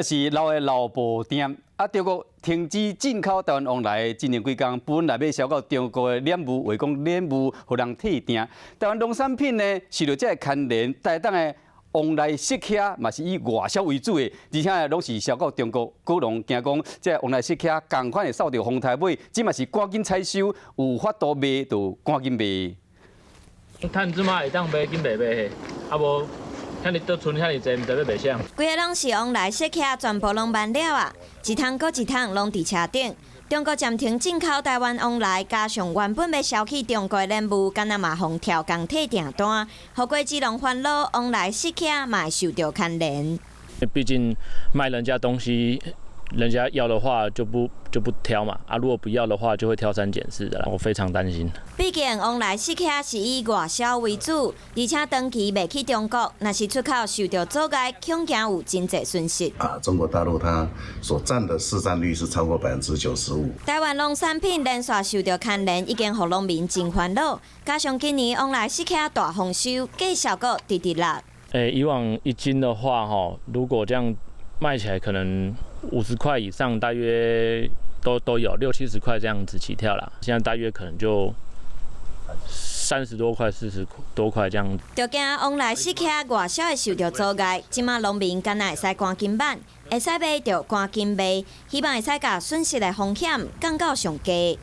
是老的老布店啊！中國停止進口台灣旺來，今年幾工本來欲銷到中國的蓮霧，話講蓮霧予人退訂。台灣農產品呢，受著這个牽連，台東的旺來釋茄嘛是以外銷為主的，而且攏是銷到中國。果農驚講，這个旺來釋茄仝款會掃著風颱尾，這嘛是趕緊採收，有法度賣就趕緊賣。趁這馬會當賣，緊賣賣，啊無。遐爾都賰遐爾濟，毋知欲賣啥。規个攏是旺來釋茄，全部攏滿了啊！一桶閣一桶攏佇車頂。中國暫停進口台灣旺來，加上原本欲銷去中國的蓮霧，敢若嘛予跳工退訂單，予果子農煩惱，旺來釋茄嘛會受著牽連。畢竟賣人家東西，人家要的話就不挑嘛，啊，如果不要的話，就會挑三揀四的，我非常擔心。畢竟旺來釋茄是以外銷為主，而且長期賣去中國，若是出口受著阻礙，恐驚有真濟損失。啊，中國大陸它所佔的市佔率是超過95%。台灣農產品連續受著牽連，已經予農民真煩惱。加上今年旺來釋茄大豐收，價數閣直直落。欸，以往一斤的話，吼，如果這樣賣起來，可能50塊以上，大約都有六七十塊這樣子起跳啦。現在大約可能就30多塊、40多塊這樣子。就驚旺來釋茄外銷會受著阻礙，這馬農民敢若會使趕緊挽，會使賣就趕緊賣，希望會使共損失的風險降到上低。